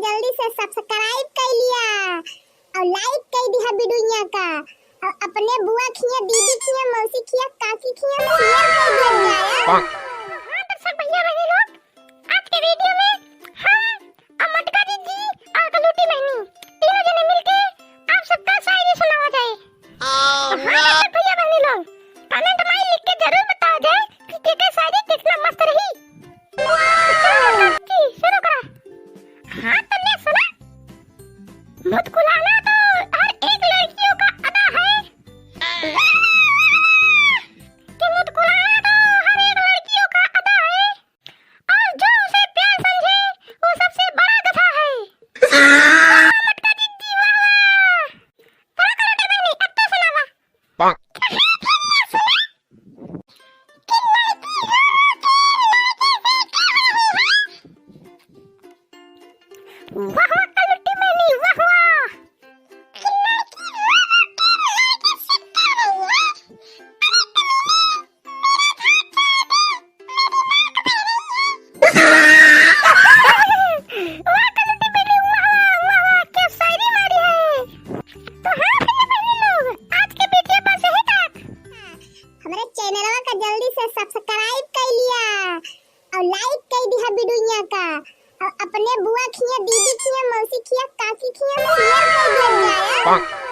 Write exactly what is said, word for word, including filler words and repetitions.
जल्दी से subscribe कर लिया और like कर दिया वीडियो का, और अपने बुआ खिया, दीदी खिया, मौसी खिया, काकी खिया share कर दिया जाए। हाँ दर्शक भैया बहनी लोग, आज के वीडियो में हम और मटका जिज्जी और कलूटी बहनी तीनों जने मिलके आप सबका शायरी सुनावा जाए। तो हाँ दर्शक भैया बहनी लोग, comment में लिख के जरूर बतावा जाए कि केकर शायरी कितना मस्त रही। चलो मटका जिज्जी, शुरू करा। हाँ तो ले सुना। मुस्कुराना तो हर एक लड़कियों का अदा है। कि मुस्कुराना तो हर एक लड़कियों का अदा है, और जो उसे प्यार समझे, वो सबसे बड़ा गधा है। वाह, मटका जिज्जी, वाह, वाह। चलो, कलूटी बहनी, अब तो सुनावा। वाह, वाह, कलूटी बहनी, वाह, वाह। वाह, कलूटी बहनी, वाह, वाह, वाह, वाह, क्या शायरी मारी है। तो हाँ, भैया बहनी लोग, आज के वीडियो बस यही तक। हमरे चैनलवा का जल्दी से subscribe कर लिया और like कर दिया वीडियो का, और अपने बुआ खिया, दीदी खिया, मौसी खिया, काकी खिया share कर दिया जाए।